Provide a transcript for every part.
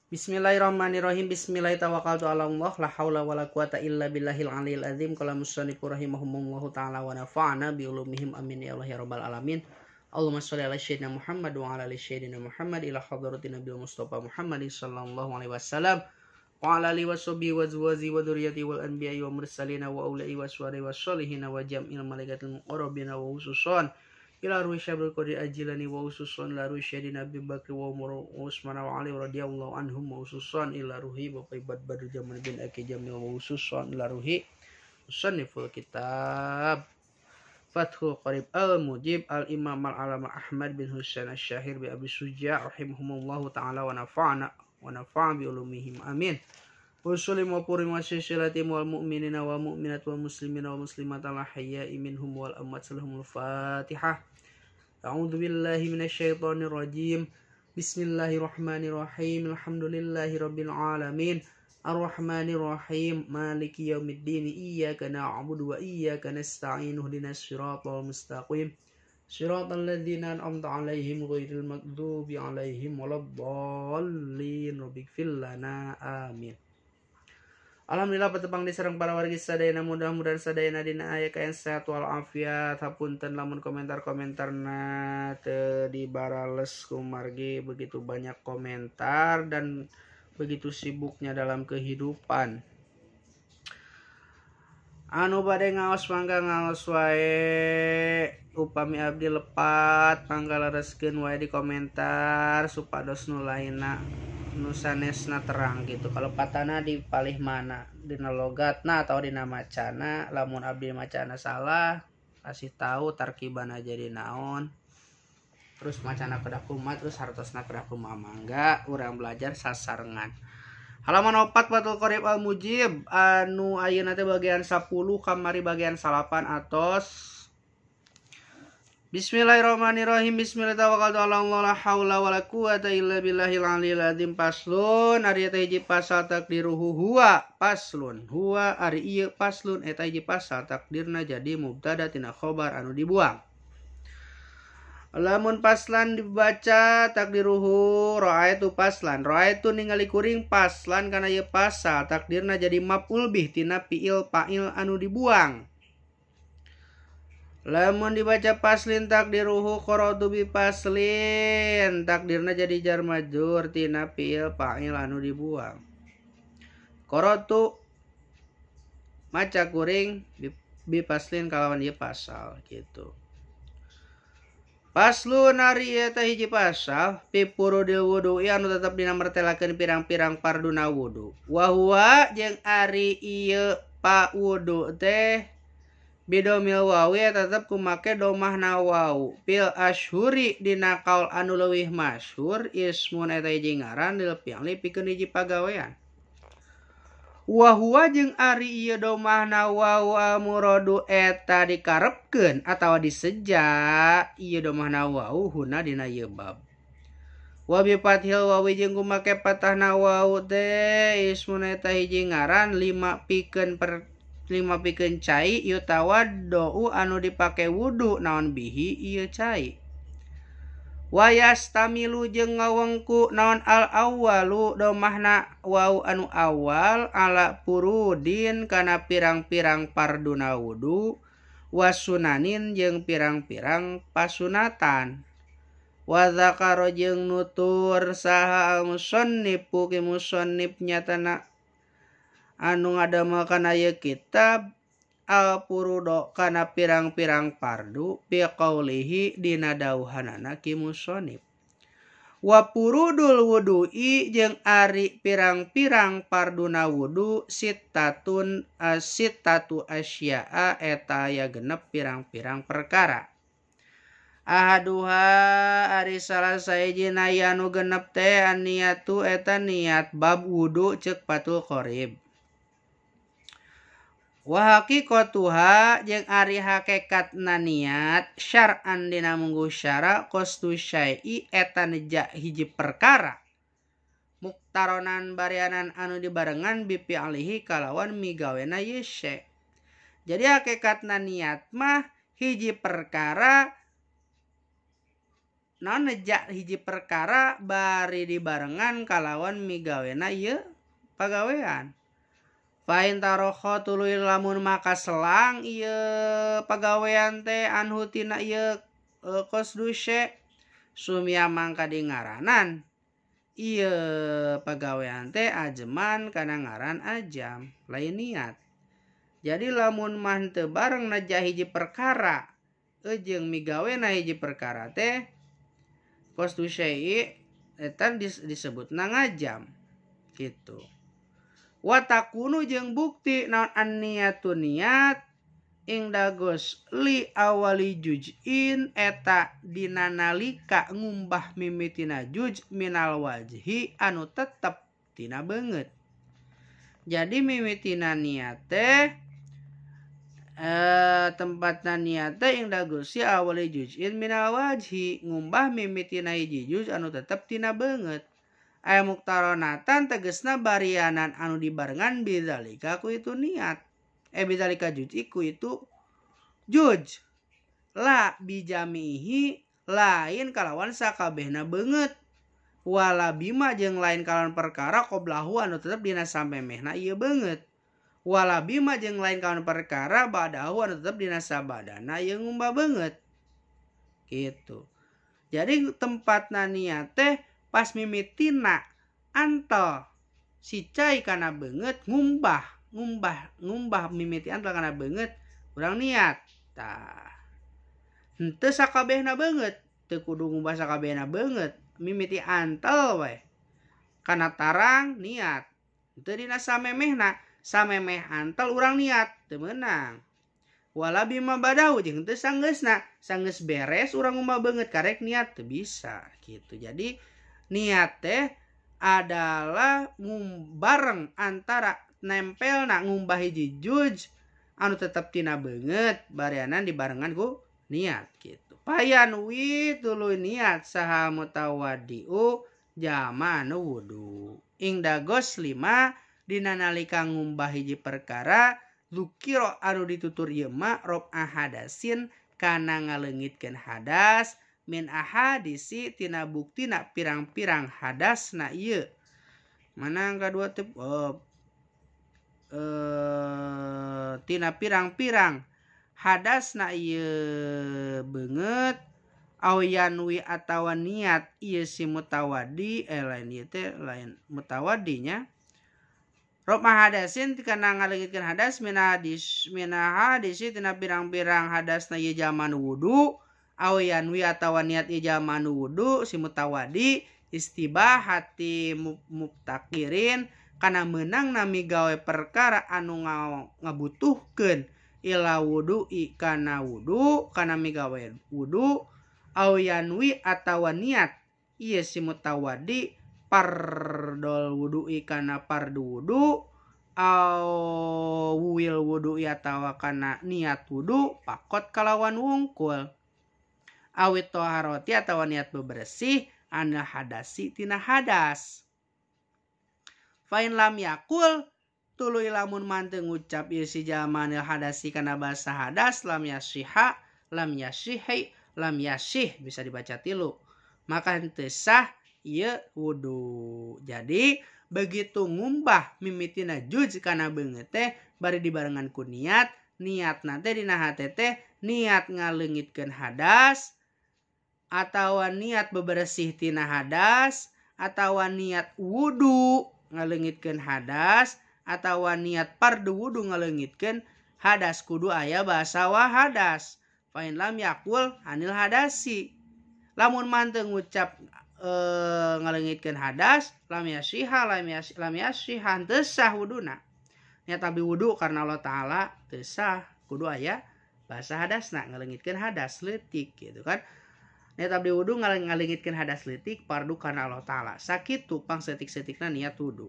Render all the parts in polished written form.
Bismillahirrahmanirrahim. Bismillahirrahmanirrahim. Ala Allah la haula wala quwata illa billahil aliyil azim. Qala musannifu rahimahumullahu taala wa nafa'ana bi ulumihim amin ya Allah ya rabbal alamin. Allahumma sholli ala sayyidina Muhammad wa ala ali sayyidina Muhammad ila hadratin nabiyil Mustafa Muhammad sallallahu alaihi wasallam wa ala alihi washabihi wa azwaji wa dzurriyyati wal anbiya'i wa mursalina wa aulai wa aswari wa sholihina wa jam'il malaikatil muqarrabina wa khususan ila ruhi syabrul qadir ajilani wa khususan la ruhi syadina Abi Bakr wa Umar wa Utsman wa Ali radhiyallahu anhum wa khususan ila ruhi Bapak Ibad Badr Jamal bin Aki Jamil wa khususan ila ruhi musanniful kitab Fathul Qarib al-Mujib al-Imam al-Alama Ahmad bin Husain asy-Syahir bi Abi Suja rahimahumullahu taala wa nafa'ana wa nafa'a bi ulumihim amin. Usulim wa purim wa silsilati wal mu'minina wal mu'minat wal muslimina wal muslimat al ahya'i minhum wal amwat lahumul Fatihah. A'udzu billahi minasyaitonir rajim. Bismillahirrahmanirrahim. Alhamdulillahirabbil alamin. Arrahmanir rahim. Maliki yaumiddin. Iyyaka na'budu wa iyyaka nasta'in. Ihdinas siratal mustaqim. Siratal ladzina an'amta 'alaihim ghairil maghdubi 'alaihim waladdallin. Rabbighfir lana amin. Alhamdulillah patepang diserang para wargi sadayana, mudah-mudahan sadayana dina aya kayan sehat wal afiat. Hapunten lamun komentar-komentarna teu dibarales kumargi begitu banyak komentar dan begitu sibuknya dalam kehidupan. Anu bade ngaos mangga ngaos wae, upami abdi lepat mangga lereskeun wae di komentar supados nu lainna nu sanesna terang gitu. Kalau patana di palih mana, dina logatna atau dina macana, lamun abdi macana salah kasih tahu tarkibana jadi naon, terus macana kedah kumaha, terus hartosna kedah kumaha, mangga urang belajar sasarengan. Halaman 4 Fathul Qarib Al-Mujib anu ayeuna teh bagian 10 kamari bagian 8 atos. Bismillahirrahmanirrahim. Bismillahirrahmanirrahim. La haula wala quwata illa billahil aliyil azim. Paslun ari eta hiji pasal takdiruhu huwa paslun huwa ari ieu paslun eta hiji pasal takdirna jadi mubtada tina khobar anu dibuang. Lamun paslan dibaca takdiruhu ra'aitu paslan ra'aitu ningali kuring paslan kana ieu pasal takdirna jadi maf'ul bih tina fi'il fa'il anu dibuang. Lamun dibaca paslin takdiruhu qara'tu bi paslin takdirna jadi jar majrur tina fi'il fa'il anu dibuang. Qara'tu maca kuring bi paslin kalawan ieu pasal gitu. Paslun ari eta hiji pasal fi furudil wudu'i anu tetep dina mertelakeun pirang-pirang farduna wudu. Wa huwa jeung ari ieu pa wudu teh bidomil wawi tetep kumake domahna wau. Fil asyhuri dina kaul anu leuwih masyhur ismun eta hiji ngaran lil fi'li pikeun hiji pagawean. Wa huwa jeung ari ieu domahna wau muradu eta dikarepkeun atawa diseja ieu domahna wau huna dina ieu bab. Wa bi fathil wawi jeung kumake patahna wau teh ismun eta hiji ngaran lima pikeun per lima pikeun cai yutawaddau anu dipake wudu naon bihi ieu cai. Wa yastamilu jeung ngawengku naon al awwalu domahna wau anu awal ala furudin kana pirang-pirang farduna wudu wasunanin jeung pirang-pirang pasunatan. Wa zakaro jeung nutur saha al musannifu ki musannif nyatana anu ngadamel kana ieu kitab al furudo kana pirang-pirang fardu bi qaulihi dina dauhanana ki musannif. Wa furudul wudu'i jeung ari pirang-pirang farduna wudu sittatun sittatu asya'a eta aya genep pirang-pirang perkara. Ahaduha ari salah sahijina anu genep teh niatu eta niat bab wudu ceuk Fathul Qarib. Wa haqiqatuha jeung ari hakikatna niat syar'an dina mungguh syara qasdu syai'i eta neja hiji perkara muktaronan barianan anu dibarengan bi fi'lihi kalawan migawena ye syai. Jadi hakikatna niat mah hiji perkara naon neja hiji perkara bari dibarengan kalawan migawena ieu pagawean. Fain tarokho tuluy lamun maka selang ieu pagawean teh anhu tina ieu qasdu syai sumia mangka di ngaranan ieu pagawean teh ajeman kana ngaran ajam lain niat. Jadi lamun mah teu bareng neja hiji perkara jeung migawena hiji perkara teh qasdu syai eta disebutna ngajam gitu. Wa takunu jeung bukti naon an-niyatu niat ing dagos li awali juz'in eta dina nalika ngumbah mimitina juj minal wajhi anu tetep tina beungeut. Jadi mimitina niat teh tempatna niat teh ing dagos li awali juz'in minal wajhi ngumbah mimitina hiji juz anu tetep tina beungeut. Aya muktaronatan tegesna barianan anu dibarengan bidzalika ku itu niat. Bidzalika juz'i ku itu juj. La bijamihi lain kalawan sakabehna beungeut. Wala bima jeung lain kalawan perkara qoblahu anu tetep dina samemehna ieu beungeut. Wala bima jeung lain kalawan perkara badahu anu tetep dina sabadana ieu ngumbah beungeut. Gitu. Jadi tempatna niat teh pas mimitina antel si cai kana beungeut ngumbah mimiti antel kana beungeut urang niat tah henteu sakabehna beungeut teu kudu ngumbah sakabehna beungeut mimiti antel we kana tarang niat henteu dina samemehna samemeh antel urang niat teu meunang wala bima badahu jeung henteu sanggeusna sanggeus beres urang ngumbah beungeut karek niat teu bisa gitu. Jadi niat teh adalah bareng antara nempelna ngumbah hiji juj anu tetep tina beungeut barianan dibarengan ku niat gitu. Payan wi tuluy niat saha mutawadiu jama anu wudu. Ing dagos 5 dina nalika ngumbah hiji perkara zukira anu ditutur ieu ma rob ahadasin kana ngaleungitkeun hadas min ahadisi tina buktina pirang-pirang hadasna ieu. Mana angka 2 teh tina pirang-pirang hadasna ieu beungeut au yanwi atawa niat ieu si mutawadi lain ieu teh lain mutawadinya. Rob hadasin kana ngaleungitkeun hadas min hadis min ahadisi tina pirang-pirang hadasna ieu jaman wudu aw yanwi atawa niat ieu jaman wudu si mutawadi istibahati mubtakirin kana meunang nami gawe perkara anu ngabutuhkeun ila wudu'i kana wudu kana migawe wudu aw yanwi atawa niat ieu si mutawadi pardol wudu'i kana pardu wudu aw wil wudu'i atawa kana niat wudu pakot kalawan wungkul awit toharoti atawa niat bebersih ana hadasi tina hadas. Fain lam yakul tuluy lamun manteu ngucap ieu si jamanil hadasi kana bahasa hadas lam yasiha lam yasihi lam yasih bisa dibaca tilu maka henteu sah ieu wudu. Jadi begitu ngumbah mimitina juj kana beungeut teh bari dibarengan ku niat, niatna teh dina hate teh niat ngaleungitkeun hadas atawa niat bebersih tina hadas atawa niat wudu ngaleungitkeun hadas atawa niat pardu wudu ngaleungitkeun hadas kudu aya bahasa wa hadas. Fa in lam yakul anil hadasi lamun manteu ngucap ngaleungitkeun hadas lam yasiha lam yasiha teu sah wuduna. Niat abdi wudu karena Allah Ta'ala teu sah kudu aya bahasa hadasna ngaleungitkeun hadas leutik gitu kan. Niat abdi wudu ngaleungitkeun hadas leutik pardu karena Allah Ta'ala. Sakitu pangsetik-setikna niat wudu.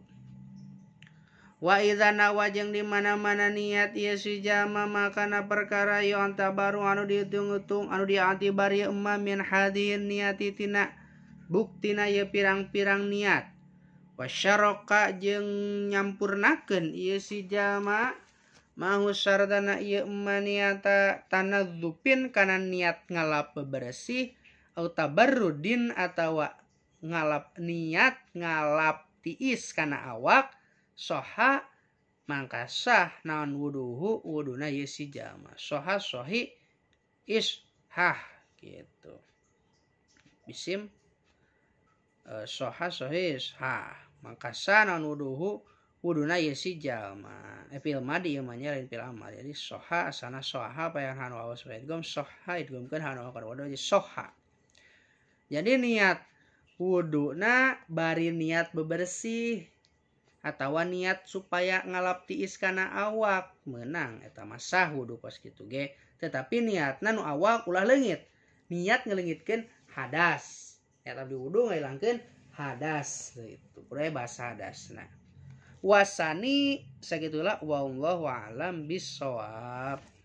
Wa idza nawa jeung di mana-mana niat ieu si jama makana perkara ieu antabaru anu dihitung-hitung anu diantibar ieu emma min hadin niati tina buktina ieu pirang-pirang niat. Wa syaraka jeung nyampurnakeun ieu si jama mahu sardana ieu emma niata tanadzupin kana niat ngalap bebersih Au tabarrudin atawa ngalap niat ngalap tiis kana awak soha mangka sah naon wuduhu wuduna ieu si jalma soha sohi is hah gitu bisim soha sohi is hah mangka sah naon wuduhu wuduna ieu si jalma fil madi ieu mah nya lain fil amar jadi soha asana soha payan hanu awas idgham soha idghamkeun hanu kana wudu jadi soha. Jadi niat wuduna bari niat bebersih atawa niat supaya ngalap tiis kana awak menang eta mah sah wudu kos kitu ge tetapi niatna nu awak ulah leungit niat ngeleungitkeun hadas eta abdi wudu ngahilangkeun hadas gitu kudu bahasa hadasna wasani sagitulah wallahu alam bissawab.